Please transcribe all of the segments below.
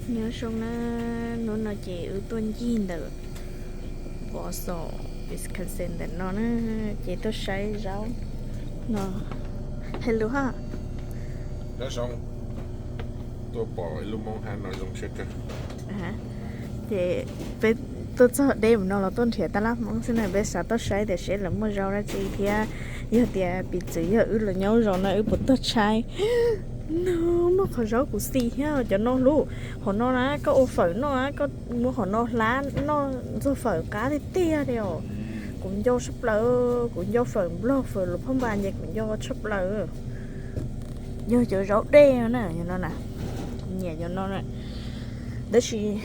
Nyob zoo na, hnub no ces wb tuaj ncig ntawm Wausau, Wisconsin ntawm no na, ces tuaj saib zaub no. Hais lus ha. Nyob zoo, tuaj pom ib lub Hmoob hab no zoo siab kawg. Ces peb tuaj txog deb mus no los tuaj nrhiav tab laj Hmoob xwb na, peb xav tuaj saib tias seb lawv muaj zaub dab tsi thiab yog tias piv txwv yog wb los nyob zos no wb puas tuaj tshaib. No muaj qhov zaub kuv xis thiab cov no lub, hom no na koj ua fawm noj, koj muab hom no hlab noj ntxuag fawm qab tiag tiag li os. Kuv nco tshaj plaws, kuv nco fawm nplog fawm lus phoj npas ces kuv nco tshaj plaws. Yog cov zaub dej no na, yog no na, nyiam yog no na. Tab sis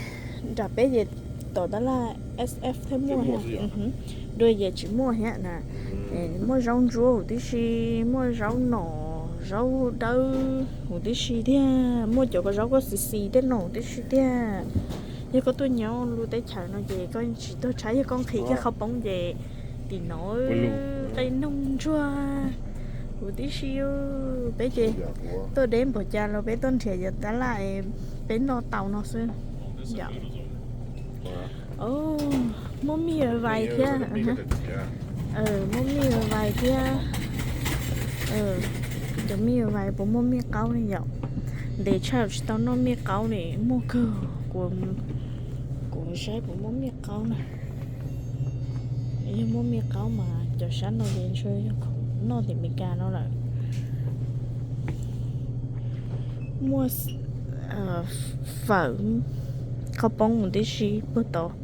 nram peb ces tom tab laj S F thiaj muaj, dua ces tsis muaj thiab na. Muaj zaub ntsuab huv tib si, muaj zaub nom, zaub dawb huv tib si thiab, muaj cov zaub koj xis xis tej no huv tib si thiab. Yog koj tuaj nyob lub teb chaws no ces koj tsis tuag tshaib, yog koj nqhis kiag qhov poob ces tim no qe noog ntsuag huv tib si. Peb ces tuaj deb npaum cas los peb tuaj nrhiav cov tab laj peb noj tau no xwb. Muaj mij vais thiab. Muaj mij vais thiab. Cov mij vais puas muaj mij qaub ne yom? Ntev tshaj tsis tau noj mij qaub ne, muaj kawg. Kuv saib puas muaj mij qaub na. Yog muaj mij qaub mas cov sab no ces ntshe yog khoom noj tim Meskas no lawm. Muaj fawm, qhov poob huv tib si puag tod.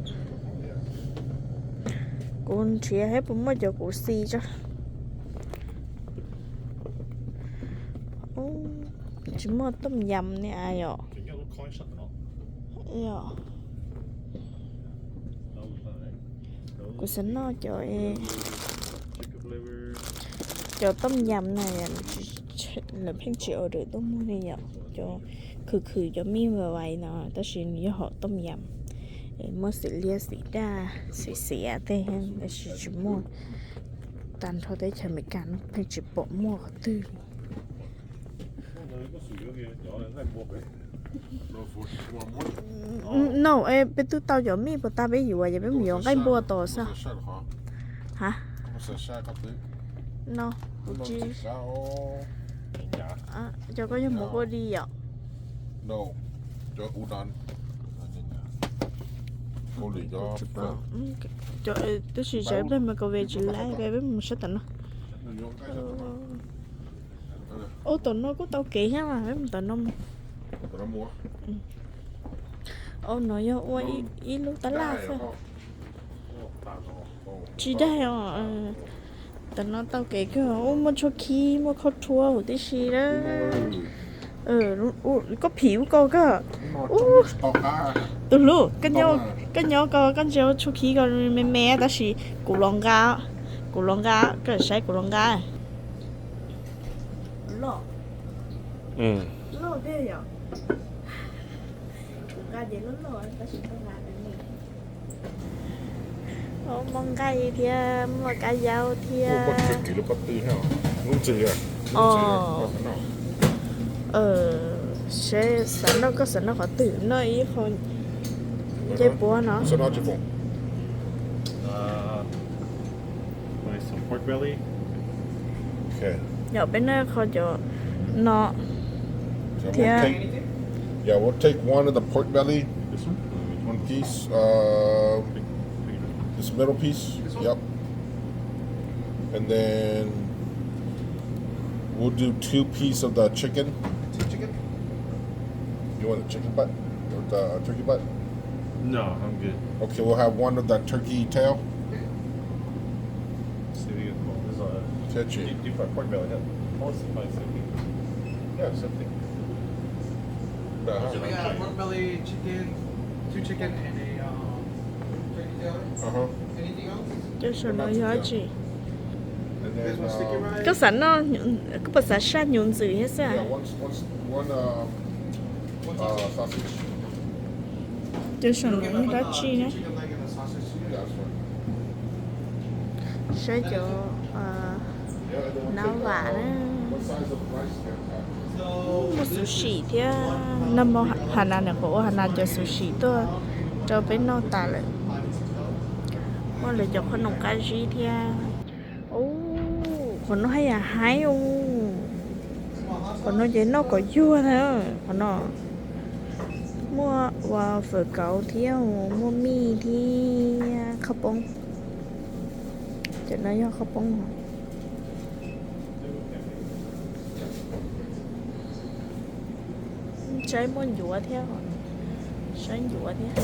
Kuv nrhiav saib puas muaj cov kuv xis tso. Tsis muaj tooj yam ne a yom? Kuv xav noj cov, cov tooj yam na, lawv pheej tsis order tuaj muag li yom. Cov khwv khwv cov mij vais vais no tab sis nws yog hom tooj yam, muaj xim liab xim daj xim xiav tej tab sis tsis muaj. Tag nrho teb chaws Amelikas no pheej tsis pom muaj qhov twg li. No, peb twb tau cov mij puas tag peb yuav ces peb mus yuav nqaij npua tos xwb. Ha, no, kuv tsis, cov koj yog mus kua di yom? Tab sis tsam peb mus kov ve tsis laib, peb mus sab tom no. Ua tom no kuj tau kev thiab mas peb mus tom no mus. Ua no yog ua ib lub tab laj xwb. Tsis daig os. Tom no tau kev kawg, ua muaj tshuaj khib muaj khaub rhuab huv tib si. Koj phim ub ko kawg. Tus hlub, koj nyob ko koj ntsia tshuaj khib ko me me tab sis kuv los nqa, kuv los nqa, koj saib kuv los nqa. Muaj nqaij thiab muaj kab yaub thiab. Seb xav noj, koj xav noj qhov twg, noj ib qho ncej puab no. Yog peb noj qho cov no thiab. Yeah, we'll take one of the pork belly. This one? One piece. Um, this middle piece. Yep. And then we'll do two piece of the chicken. Two chicken? You want the chicken butt? Or the turkey butt? No, I'm good. Okay, we'll have one of the turkey tail. See what you get. This is a deep, deep fried pork belly. Yeah. Almost like same thing. Yeah, same thing. So we got pork belly, chicken, two chicken, and a um, turkey tail. Uh huh. Anything else? Cov saum no yog dab tsi? Koj xav noj, koj puas xav saj hnyuv ntxwm thiab xwb? Cov saum no yog dab tsi na? Saib cov nab vam na. Muaj xuv sim thiab, nag hmo Hana nws kuj ua Hana cov xuv sim tuaj rau peb noj tas lawm. Muaj lawv cov qhob noom qab zib thiab. Ub, qhov no haj yam haib ub. Qhov no ces noj kom yuag na. Qhov no muaj ua fawm kauv thiab, muaj mij thiab qhov poob. Cov no yog qhov poob. Saib muaj ncuav thiab, saib ncuav thiab.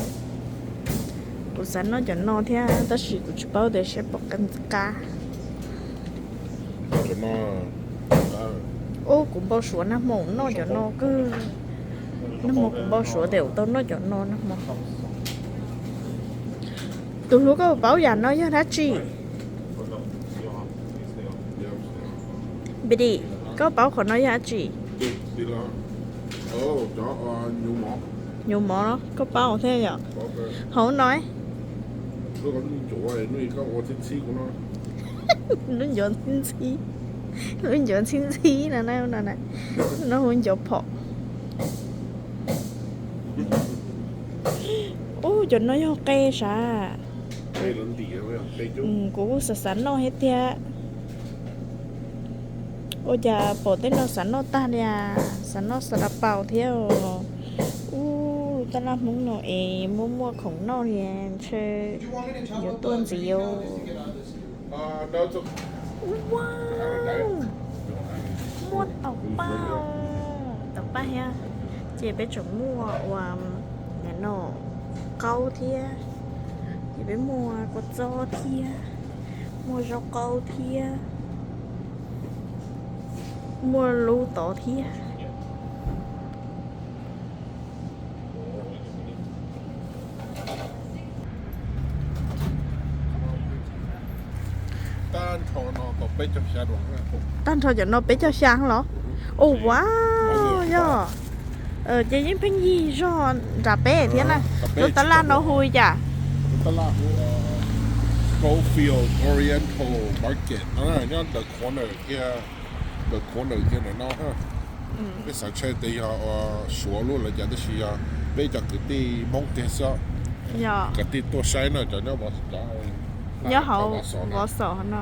Kuv xav noj cov no thiab tab sis kuv tsis paub tias saib puas qab. Ub, kuv npau suav nag hmo noj cov no kawg. Nag hmo kuv npau suav tias kuv tau noj cov no nag hmo. Tus hlub, koj paub yam no yog dab tsi? Bidi, koj paub qhov no yog dab tsi? Nyuv mov, koj paub thiab yom? Hauv no, lub ncuav ntxhib ntxhib, lub ncuav ntxhib ntxhib no, no hu ncuav phom. Ub, cov no yog qe sav. Kuv kuj xav xav noj thiab tiag. Ua cas pom tej no xav noj tag li, xav noj xas las paus thiab. Ub, lub taj laj Hmoob no es muaj muaj khoom noj li, ntshe yuav tuaj ntxiv. Muaj taum paj, taum paj thiab. Ces peb tseem muaj ua no qaub thiab, ces peb muaj kua txob thiab, muaj zaub qaub thiab, muaj lub tod thiab. Tag nrho cov no peb caug xya los? Ua, wow, yog. Ces yeej pheej yig zog nram peb thiab na. Lub taj laj no hu li cas? Lub taj laj hu Schofield Oriental Market, nyob ntawm corner kiag, ntawm corner kiag ntawm no. Peb xav tshaj tias yog Suav lub lawv cas tab sis yog peb cov kwv tij Hmoob tiag xwb. Kwv tij tuaj saib no cov nyob, nyob hauv Vov Xaum no.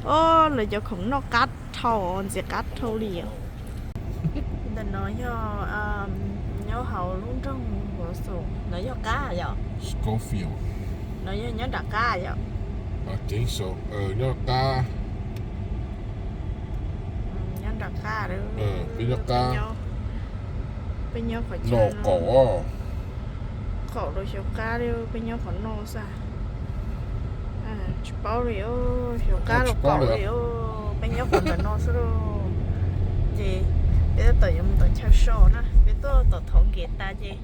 Os, lawv cov khoom noj qab dhau, ntxiv qab dhau li os. Ntawm no yog nyob hauv lub nroog Vov Xaum, no yog qab yom? No yog nyob nram qab yom? Nyob qab. Nyob nram qab, peb nyob qab. Peb nyob qhov no qaum, qaum rau xyov qab li, peb nyob qhov no xwb. Tsis paub li, xyov qab los qaum li, peb nyob qhov ntawm no xwb lauj. Ces peb tab tom yuav mus tom chaw so na, peb tuaj tom thov nkev tas ces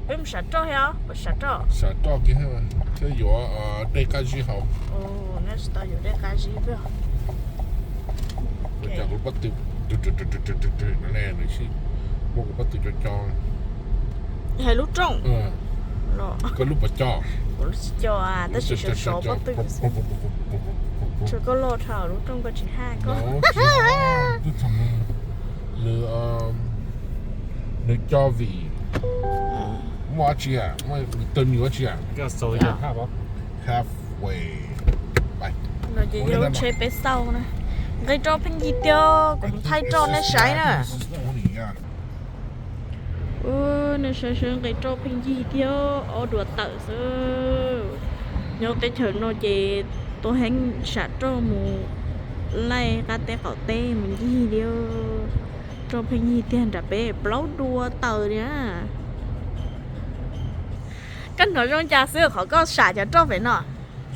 peb mus sam roj thiab os, puas sam roj? Sam roj kiag thiab yuav dej qab zib haus. Yuav dej qab zib. Kuv pob tw, nws muab kuv pob tw co co. Hais lub rooj. Koj lub puas co? Kuv lub tsis co, tab sis sov sov pob tw. Tsuas koj loj dhau lub rooj koj tsis haj koj. Nws, nws co vim muaj dab tsi, nws tawg nws dab tsi. Halfway. No ces yog lub tsheb peb xauj na. Nqi roj pheej yig tiag, kuv thaij roj nej saib na. Nej saib saib, nqi roj pheej yig tiag, ob duav tawm xwb. Nyob teb chaws no ces tuaj heev, sam roj mus laij qab teb qaum teb mus ncig li. Roj pheej yig tiag, nram peb plaub duav tawm li na. Koj hnov zoo cas xwb qhov koj sam cov roj pem no?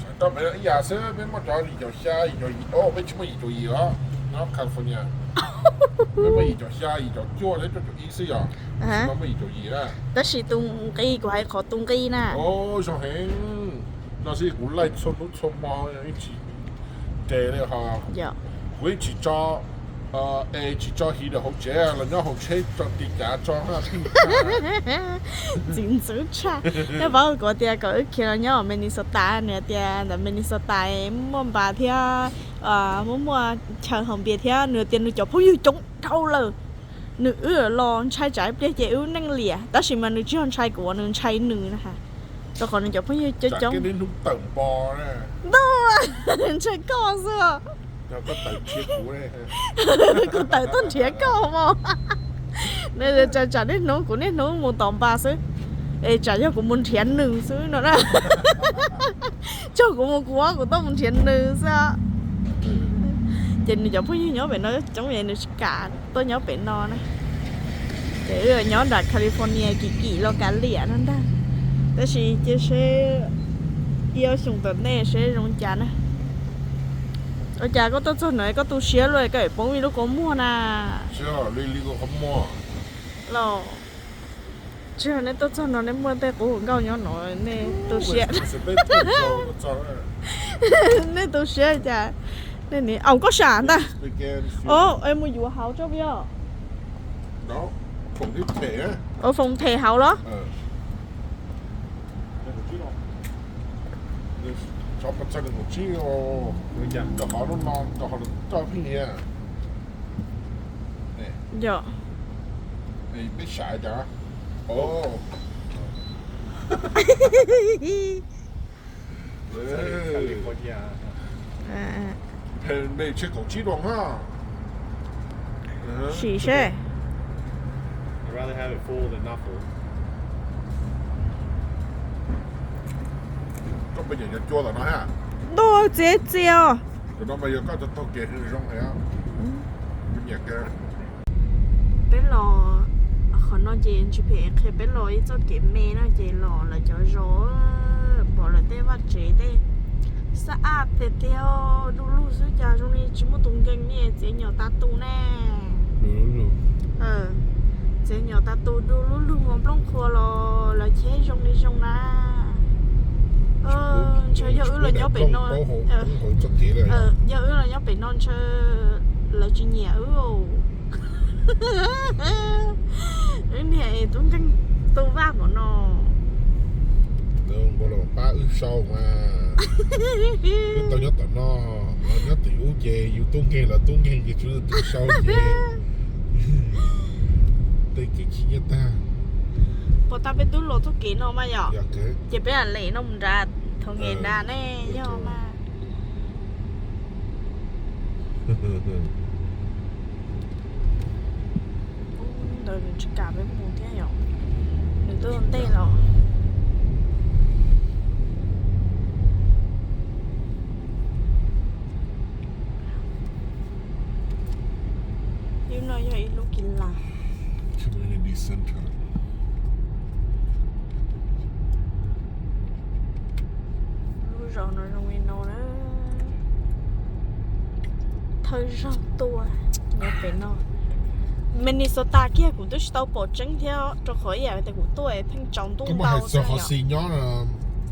Sam roj pem no ib yam xwb, peb muaj cov yim caum xya, yim caum yim, peb tsis muaj yim caum yim os, nyob California. Peb muaj yim caum xya, yim caum cuaj thiab cuaj caum ib xwb yom. Tsis muaj yim caum yim na. Tab sis tus nqi, kuv hais qhov tus nqi na. Zoo heev. No xwb kuv laij txhua hnub txhua hmo yeej tsis nres li ho. Kuv yeej tsis tso, es tsis tso heater hauv tsev los nyob hauv tsheb, tso ti cav tso. Txiv ntxwv tshaj. Nej paub kuv tias kom wb khiav los nyob Minnesota, nws tias ntawm Minnesota muaj npas thiab, muaj muaj chaw haus npias thiab, nws tias nws cov phooj ywg coob dhau lawm. Nws wb los ntshai tsam ib pliag ces wb neej liam, tab sis mas nws tsis yog ntshai kuv, nws ntshai nws na. Rau qhov nws cov phooj ywg coob coob. Ntau, ntshai koj xwb. Kuv tawm tuaj nrhiav koj mos. Tsam niaj hnub kuv niaj hnub mus tom npas xwb, es tsam yog kuv mus nrhiav nws xwb no na. Cog kuv mus kuv, kuv tuaj mus nrhiav nws xwb. Ces nws cov phooj ywg nyob pem no coob, nws tsis kam tuaj nyob pem no na. Ces wb nyob nram California kim kim los kav liam no ntag. Tab sis cia seb ib ob xyoos tom ntej seb zoo cas na. Ua cas koj tuaj txog no koj tu siab luaj, koj poob ib lub kua muag na? Los, tsis yog neb tuaj txog no neb muaj tej qub hluas nkauj nyob no, nej tu siab. Nej tu siab cas? Nej nim aum koj sam ntag. Mus yuav hauv tso puas yog? Foom them hauv los? Yog. Sim seb. Ntuj, txias txias os. Peb los, qhov no ces tsis phem, qhia peb los ib txoj kev me no ces los lawv cov zos, pom lawv tej vaj tsev tej xab ab tiag tiag, du lug xwb cas zoo li tsis muaj tus nkeeg li, txiav nyom tas tus ne. Txiav nyom tas tus du lug lug, nplooj qhuav los lawv cheb zoo li zoo na. Ntshe yog wb los nyob pem no, yog wb los nyob pem no ntshe lawv tsis nyiam wb. Wb niag es tub nkeeg tu vaj npaum no. Npaj los pab wb sau mas. Wb tau nyob tom no, los nyob tim ub ces yus tub nkeeg los tub nkeeg ces tsuas yog tus sau ces tej kev chim nyiab tag. Puas tas peb twb los txoj kev no mas yom? Ces peb lam lem no mus nrad, thaum nqes nrad ne, yog mas. Ntawd nws tsis kam peb mus thiab yom, nws twb ua ntej los. Ib no yog ib lub kis las. Lub zos no zoo li no na. Thawj zaug tuaj nyob pem no. Minnesota kiag kuv twb tsis tau pom tseeb thiab, rau qhov ib yam tias kuv tuaj pheej tsaus ntuj ntau xwb. Xis nyob,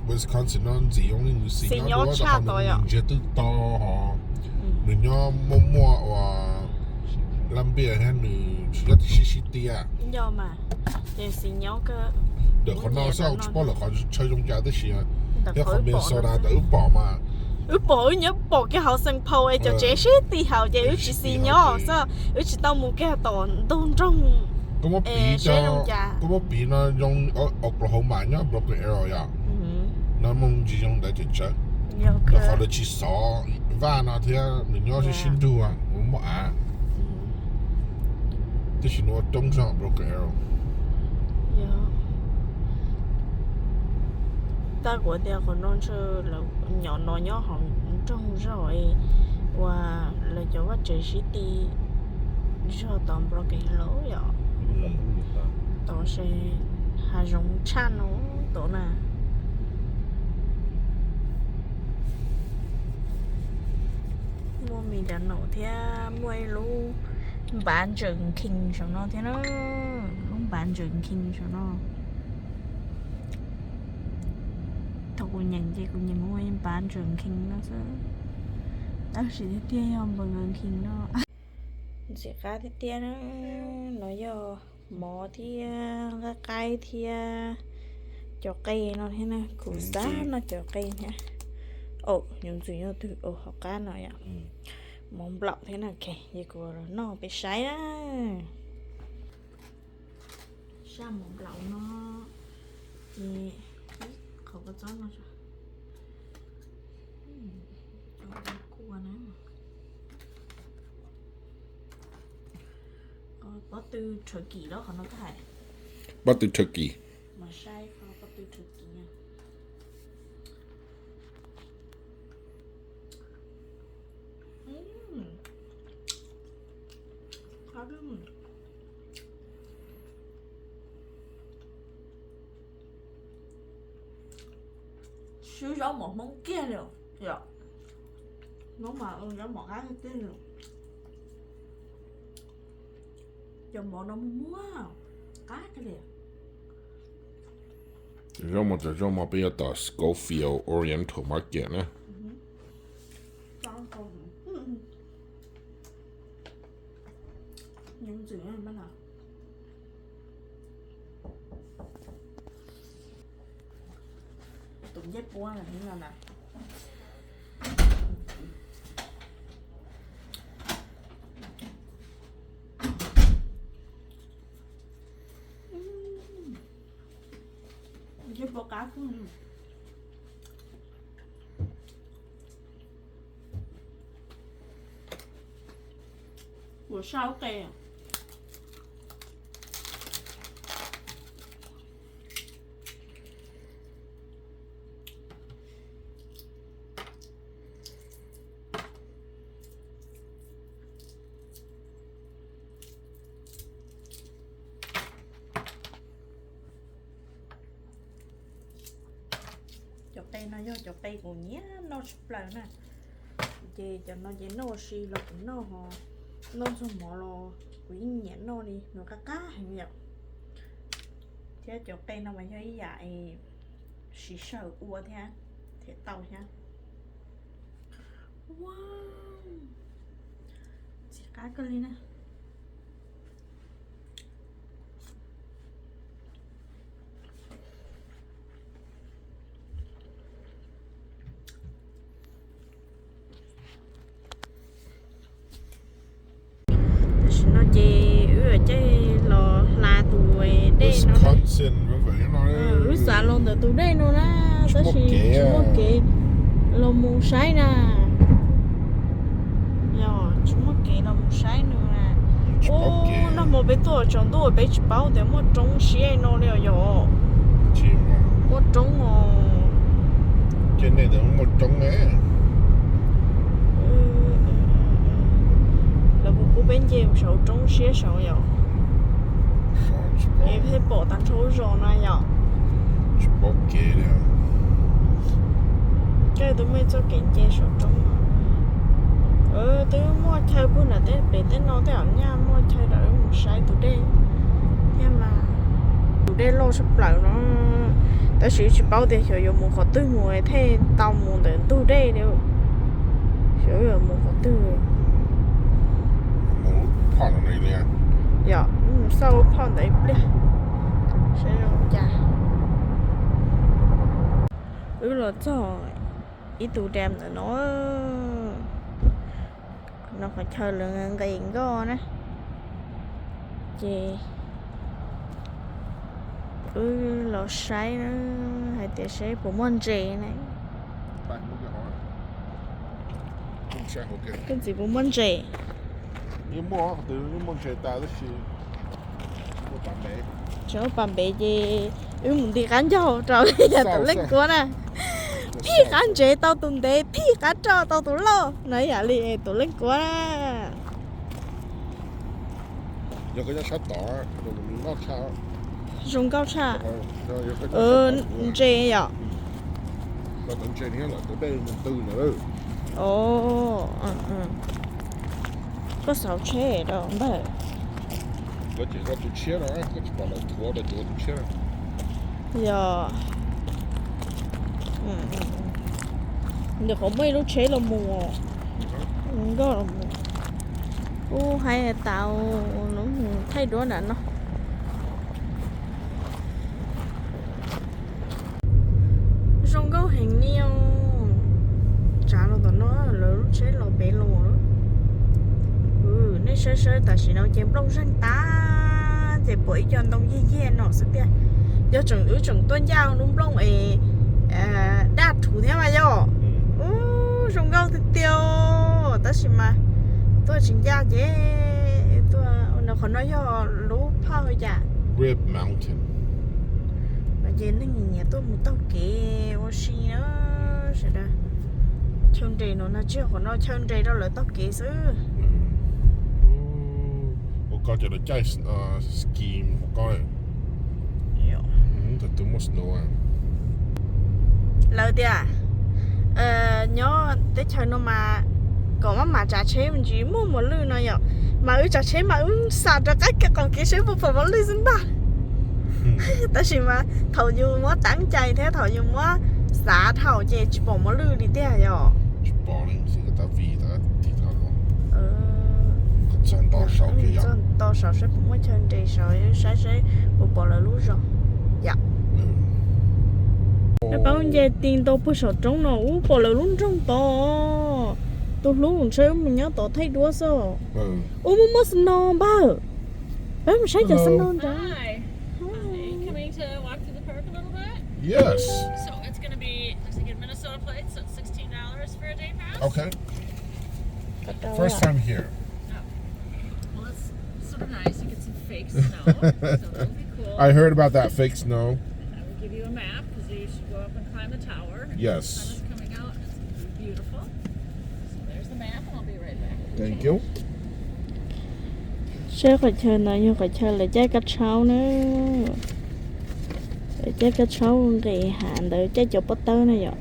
Wisconsin no ntxim zoo li nws xis nyob tshaj tod yom. Nws ntsiag twb to hos, nws nyob muaj muaj ua laj npiaj thiab nws tsis nyob tim sib sib tiaj. Yog mas, ces xis nyob kawg. Ntawm qhov no xwb tsis paub lawm qhov chaw zoo cas tab sis, thiab qhov Minnesota ntawm wb pom mas. Wb pom, wb nyob pom kiag hauv Saint Paul es cov tsev sib ti hauv ces wb tsis xis nyob xwb, wb tsis tau mus kiag tom ntug nroog. Koj muab piv, koj muab piv no zoo Oklahoma nyob Broken Arrow yom. No muaj ntsis zoo ntawd ces tsawv. Rau qhov lawv tsis xov vaj no thiab nws nyob sib sib nrug, muaj av. Tab sis nws ua roob zog Broken Arrow. Tab kuv tias qhov no ntshe lawv nyom no nyob hauv nroog zog es uas lawv cov vaj tsev sib ti zog tom Broken Arrow yom. Tom se hav zoov tshaj no tom na. Muaj me dav naum thiab muaj ib lub npav ntsaws nkees saum no thiab na. Lub npav ntsaws nkees saum no. Thaum kuv nyeem ces kuv nyeem muaj npav ntsaws nkees no xwb. Tab sis tiag tiag yog npav ntsaws nkees no. Ntxim qab tiag tiag na. No yog mov thiab nqaij qaib thiab cov qe no thiab na, kuv xav noj cov qe thiab. Au, yuav ntxwv yog twg, au, hauv qab no yom. Mov nplaum thiab na, ces kuv noj peb saib na. Sab mov nplaum no, ces qhov kua txob no, kua na, pob tw turkey los qhov no koj hais. Pob tw turkey. Mas saib qhov pob tw turkey. Swb zaub mov Hmoob kiag li, yom. Hmoob mas zaub mov qab tiag tiag li. Cov mov no muag muag qab kiag li. Zaub mov, cov zaub mov peb yuav tom Schofield Oriental Market na. Tus ncej puab no na. Ncej puab qab kawg. Ua sab ua qe. Cov qe no yog cov qe kuv nyiam noj tshaj plaws na. Ces cov no ces noj ua si los kuv noj ho, noj txog mov los kuv yeej nyiam noj li, nws qab qab heev yom. Thiab cov qe no mas yog ib yam es siv sawm ua thiab, thiaj tau thiab. Ua, ntxim qab kawg li na. Tam sim no ces wb caij los hla tus dej no. Wb xav los ntawm tus dej no na, tab sis tsis muaj kev los mus saib na. Yog tsis muaj kev los mus saib nws na. Ub, nag hmo peb tuaj tsaus ntuj peb tsis paub tias muaj roob siab no li os yom. Muaj roob os. Lawv puas pub peb nce mus saum roob siab saud yom? Es pheej pom tag nrho lub zos no yom? Tsis paub kev li. Koj tus muaj txoj kev nce saum roob no. Twb muaj chaw puag nram tej pem tej no tej os, nyaj muaj chaw rau wb mus saib tus dej thiab mas. Tus dej loj tshaj plaws no, tab sis tsis paub tias xyov yuav mus qhov twg mus thiaj tau mus ntawm ntug dej li. Xyov yuav mus qhov twg. Yog mus xauj phoj ntawd ib pliag saib zoo cas. Wb los txog ib tug dam ntawm no, no qhov chaw lawv nqes nkoj na. Ces wb los saib hais tias saib puas muaj ntses na. Koj ntxiv puas muaj ntses? Tsis muaj pas npev ces wb mus nti qab ncaug rau yam tus leej kuab na. Phij qab ntsev tau tus ntev, phij qab roj tau tus loj na, yam li tus leej kuab na. Zoo nkauj tshaj. Ntses yom. Koj xauv tsheb rau npawg. Yog, ntawm qhov muaj ib lub tsheb los mus, nkauj los mus. Kuv hais tas lub mus thaij duab nram no. Zoo nkauj heev li os. Tsav los tom no, lawv lub tsheb los pem los. Nej saib saib tam sim no ces nplooj zeeg tas Ces pom ib co ntoo yig yig no xwb tiag. Yog tseem wb tseem tuaj ncaj lub nplooj es daj rhuv thiab mas yog. Ub, zoo nkauj tiag tiag, tab sis mas tuaj tsis ncaj ces tuaj, qhov no yog lub phaj yam Rib Mountain. Ces neeg nyiam tuaj mus taug kev ua si na sawv daws. Chaw nres no no tsis yog qhov no, chaw nres rau lawv taug kev xwb. Ua ko ces lawv caij ski ua ko. Thaum twg muaj snow. Lawv tias nyob teb chaws no mas kom maj mam tsav tsheb me ntsis muaj mos lwj no yom. Mas wb tsav tsheb mas wb xam rov qab kiag qhov kev seb puas pom mos lwj xwb ntag. Tab sis mas thaum yus muab teeb cai thiab thaum yus muab xav dhau ces tsis pom mos lwj li tiag yom. Tsis pom li, xij tas vim tas tig tau los. Txog nto saud saib puas muaj chaw nres saud, saib saib puas pom lawv lub zos yom. Paub nce ti nto puag saum roob no ub pom lawv lub nroog tod. Tus hlub ntshai mus nyob tod thaij duab xwb. Ub, muaj muaj snow npawg. Peb mus saib cov snow nrad. Yes. So it's gonna be, looks like in Minnesota plates, so it's sixteen dollars for a day pass. Okay. First time here. Well, it's sort of nice. You get some fake snow, so that'll be cool. I heard about that fake snow. And I will give you a map because you should go up and climb the tower. Yes. The sun is coming out. It's gonna be beautiful. So there's the map, and I'll be right back. Thank you. Saib qhov chaw no yog qhov chaw lawv caij kab tshauj na. Lawv caij kab tshauj nqis hav ntawd, caij cov pob tawb na yom,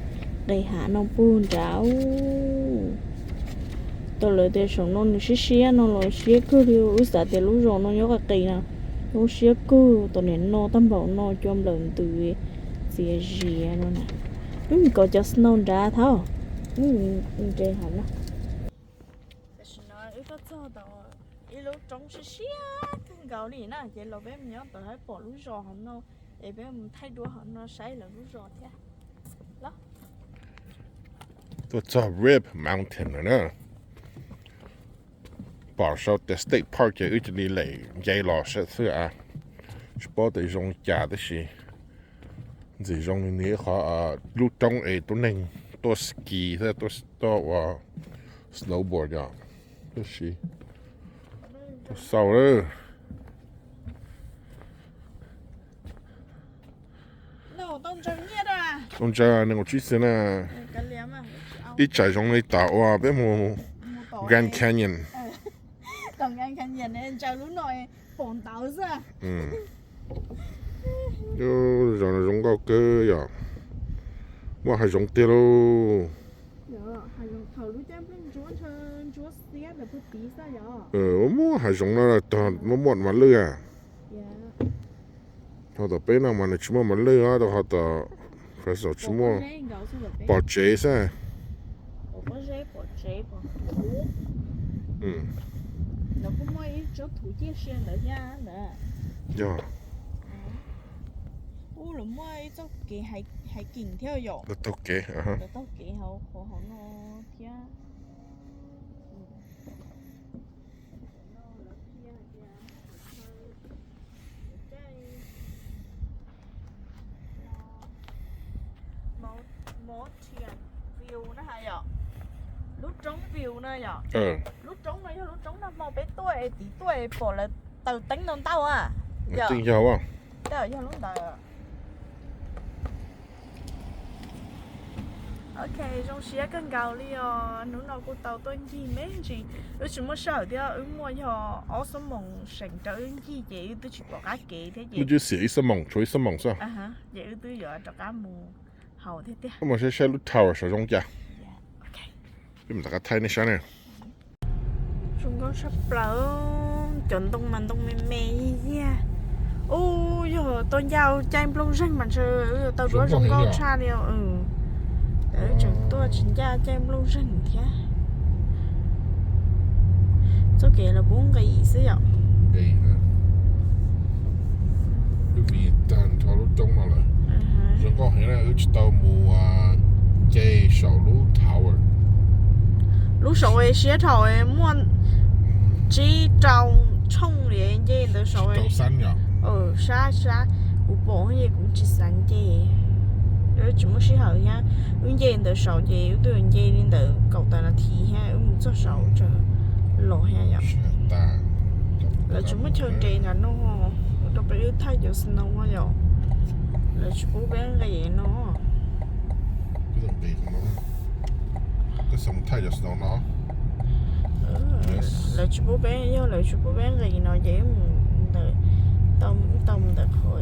nqis hav no puag nrad. Tau lawv tias saum no nws siab siab no los siab kawg li, wb xav tias lub zos no nyob qis qis no, lub siab kawg, tom niam no tag npaum no cua nplawm ntws txias zias no na. Wb mus kov cov snow nrad thaum wb nres hav no. Tam sim no wb tuaj txog tau ib lub roob siab siab kawg nkaus li na, ces los peb mus nyob tod pom lub zos hauv no, es peb mus thaij duab hauv no saib lawv lub zos thiab. Tuaj txog Rib Mountain lawm na. Pom sau tias State Park ces wb cia li lem nce los saib xwb a. Tsis paub tias zoo li cas tab sis ntxim zoo li nws qhov lub roob es tuaj neeg tuaj ski thiab tuaj ua snowboard yom. Tab sis tuaj xauj lawm. Tau ntsaws nees nkaum tsib xees na. Ib tsam zoo li tom uas peb mus Grand Canyon. Zos no zoo nkauj kawg yom. Muaj hav zoov tiag lauj. Muaj hav zoov no muaj muaj mos lwj a. Ho tom peb no mas nws tsis muaj mos lwj os, rau qhov tom Fresno tsis muaj, pom tsev xwb. Yog. Ub, lawv muaj ib txoj kev hiking thiab yom. Lawv taug kev, lawv taug kev hauv qhov hauv no thiab. Mountain view na ha yom. Lub roob view na yom. Lub roob no yog lub roob nag hmo peb tuaj es tiv tuaj es pom lawv taws teeb ntau ntau a. Yog, yog lub ntawd. Ok, zoo siab kawg nkaus li os. Hnub no kuj tau tuaj ncig me ntsis. Wb tsis muaj sij hawm thiab, wb muaj yog ob xuab moos seem rau wb ncig ces wb twb tsis pom qab kev thiab ces, ib xuab moos, tshuav ib xuab moos xwb. Ces wb twb yuav rov qab mus haus thiab tiag. Mus saib saib lub tower saum zoo cas. Peb mus rov qab thaij nej saib na. Zoo nkauj tshaj plaws, cov ntoo mas ntoo me me yag. Ub, yog tau ncaj caij nplooj zeeg mas ntshe tau duab zoo nkauj tshaj li. Tseem tuaj tsis ncaj caij nplooj zeeg thiab. Txoj kev los kuj nqis xwb yom. Vim tag nrho lub roob no lawm. Zoo nkauj heev na, wb tsis tau mus nce saum lub tower. Lub saum siab dhau, muaj tsib rau tshooj li nce ntawd saud. Sab sab, kuv pom ces kuv tsis xav nce, tsis muaj sij hawm thiab. Wb nce ntawd saud ces wb twb nce li ntawd kaum tawm nas this thiab wb mus txog saud tseem los thiab yom. Lawv tsis muaj chaw nres ntawm no, ua rau peb wb thaij cov snow yom. Lawv tsis pub peb nqis no. Lawv tsis pub peb, yog lawv tsis pub peb nqis no ces mus ntawm, tau mus ntawm qhov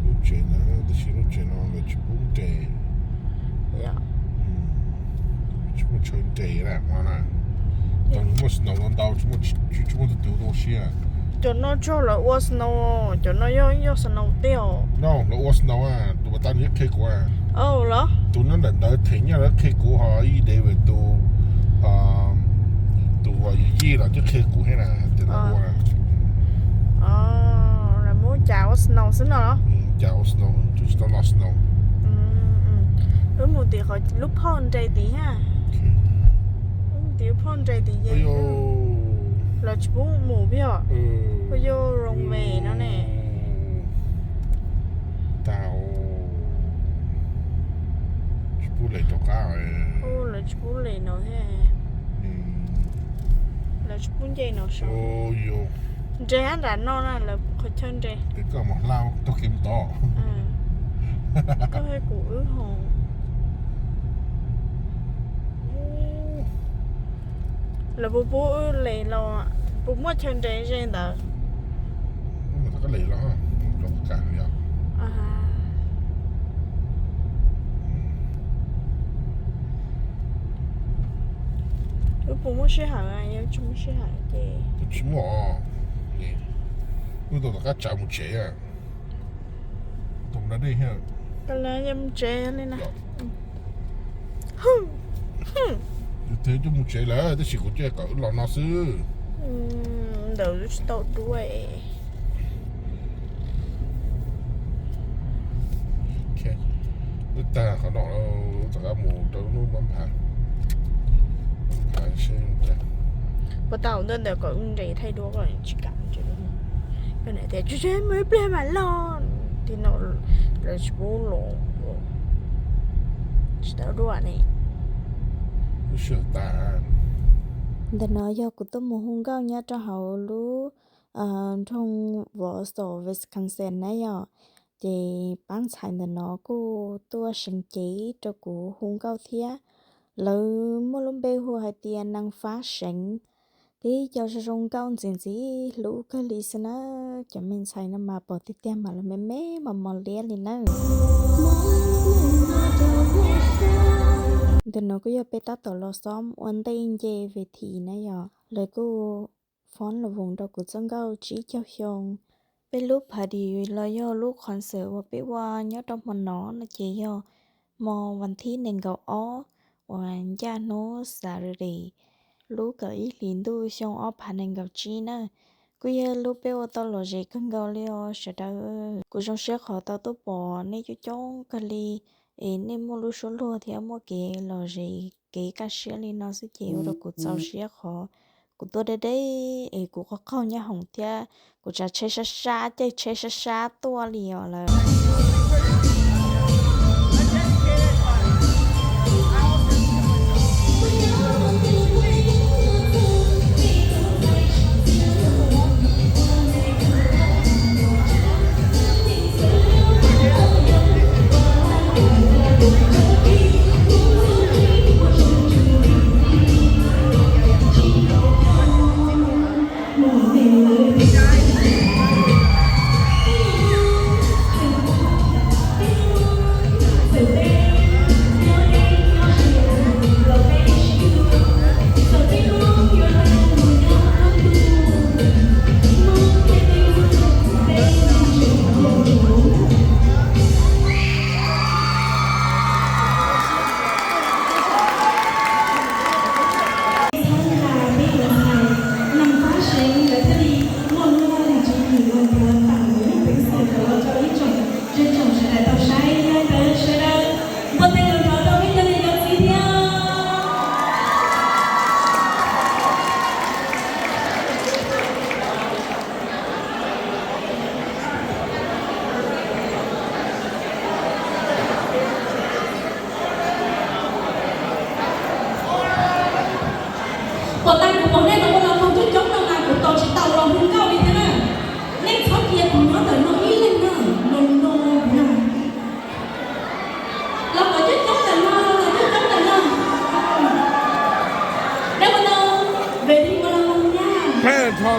lub tsev ntawd, tab sis lub tsev no lawv tsis pub nres. Tsis muaj chaw nres na, tau muaj snow ntau ntau, tsis muaj tus tus ua siab. Cov no tsis yog lawv ua snow, cov no yog, yog snow tiag os. No lawv ua snow, tus pas tas nws twb qhia kuv. Tus nyob ntawm ntawd them nyiaj los qhia kuv, ho ib David tus, tus yawm yij los twb qhia kuv thiab na, tias lawv ua na. Lawv muab cas ua snow xwb no los? Cas ua snow, tsis tau los snow. Wb mus tim qhov lub phoj nres tid thiab. Wb mus tim lub phoj nres tid ces lawv tsis pub mus peb os. Ua yog runway no ne. Tsis pub les rov qab. Lawv tsis pub les no thiab. Lawv tsis pub nce no saud. Nres hab nram no na, lawv qhov chaw nres. Koj mus hla taug kev mus tod. Koj thiab kuv wb ho. Lawv puas pub wb les los, puas muaj chaw nres ze ntawd? Wb puas muaj sij hawm, yog tsis muaj sij hawm ces tsis muaj. Wb tau tom qab tsav mus tsev. Tus na dej thiab. Tus na yog mus tsev li na. Yus twb coj mus tsev lawm tab sis kuv coj kom wb los no xwb. Ntawd tsis tau dua. Wb tag qhov no, wb rov qab mus rau lub mab nphav. Puas tau ntawm ntawd kom wb nres thaij duab tsis kam. Tias tsis tsis mus ib pliag mam los. Tim no lawv tsis pub los, tsis tau dua ne. Ntawm no yog kuv tuaj mus hu nkauj nyob rau hauv lub nroog Wausau, Wisconsin na yom. Ces pab ntxhais ntawm no kuj tuaj seev cev rau kuv hu nkauj thiab. Lawv muaj lub npe hu hais tias Nees Fab Seev. Tib co zoo zoo nkauj ntxim ntxim hlub kawg li xwb na. Cov me ntxhais no mas pom tiag tiag mas lawv me me mos mos liab li na. Ntawm no kuj yog peb tab tom los xoob ua ntej nce ves this na yom. Lawv kuj fob los voos rau kuv txoj nkauj tsib caug xyoo. Peb lub party los yog lub concert uas peb ua nyob rau hmo no no ces yog hmo vas thib nees nkaum ob uas ncaj hnub Saturday, lub kaum ib hlis ntuj xyoo ob phav nees nkaum tsib na. Kuj yog lub peb ua tau lom zem kawg nkaus li os sawv daws. Kuv zoo siab qhov tau tuaj pom nej coob coob kawg li, es nej muaj lub suab luag thiab muaj kev lom zem kev kaj siab li no xwb ces ua rau kuv txaus siab qhov kuv tuaj deb deb es kuv qaug qaug nyab hoom thiab kuv tsav tsheb sab sab caij tsheb sab sab tuaj li os lawm.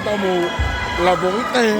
Tau mus los mus ib teg.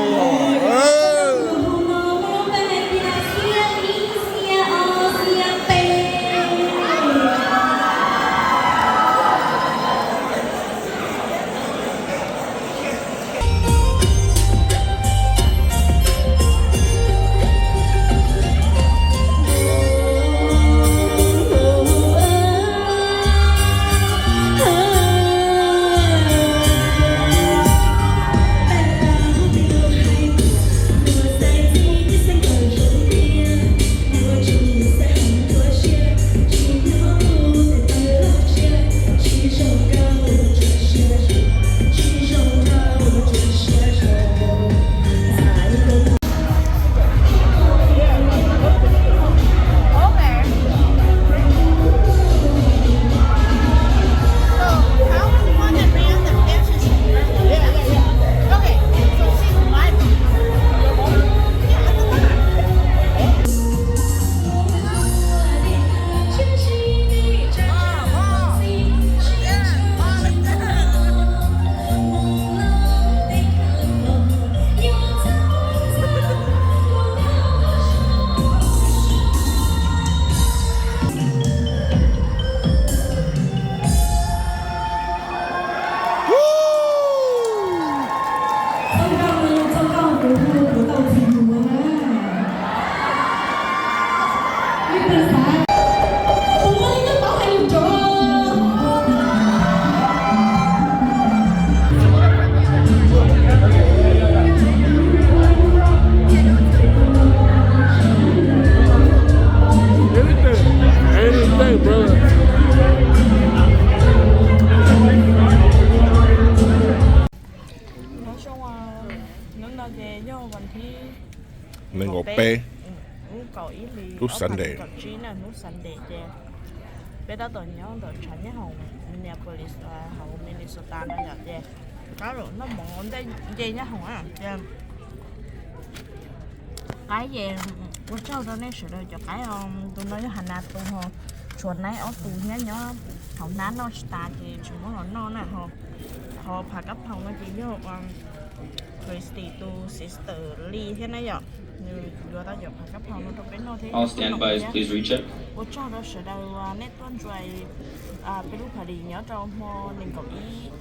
Nyob zoo, hnub no ces yog vas thib nees nkaum peb, lub Sunday, hnub Sunday ces peb tab tom nyob ntawm tshav nyob hauv Minneapolis, hauv Minnesota no yom, ces rov los noj mov nce nyob hauv ces qaib ces ua tsaug rau nej sawv daws cov qaib os. Tus no yog Hannah tus, ho tshuav Nai ob tus thiab nyob hauv hnab noj tsis tas ces tsis muab los noj na. Ho phav kab phaus no ces yog Christy tus sister li thiab na yom, nws yuav tau cov phav kab phaus no rau peb noj thiab. Ua tsaug rau sawv daws nej tuaj enjoy peb lub party nyob rau hmo nees nkaum ib,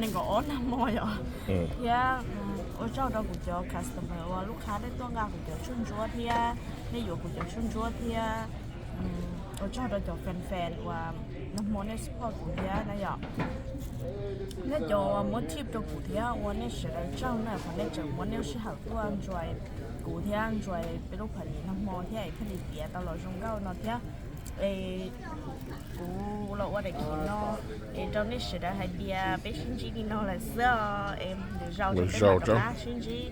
nees nkaum ob nag hmo yom. Thiab ua tsaug rau kuv cov customer uas lub qhab nej tuaj nqa kuv cov tshuaj ntsuab thiab nej yuav kuv cov tshuaj ntsuab thiab. Ua tsaug rau cov fan fan uas nag hmo nej support kuv thiab na yom. Nej cov uas muab tip rau kuv thiab ua nej sawv daws tsaug na, qhov nej tseem muab nej lub sij hawm tuaj enjoy kuv thiab enjoy peb lub party nag hmo thiab es thiaj li piav tau los zoo nkauj no thiab. Es kuv los ua daim clip no es rau nej sawv daws hais tias peb sib ntsib li no lawm xwb os. Es lwm zaus rov qab sib ntsib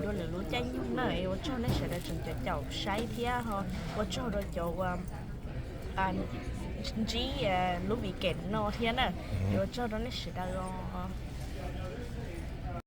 dua lwm lub caij nyoog na. Es ua tsaug nej sawv daws tseem caum caum saib thiab ho ua tsaug rau cov uas ntsib lub weekend no thiab na. Es ua tsaug rau nej sawv daws os.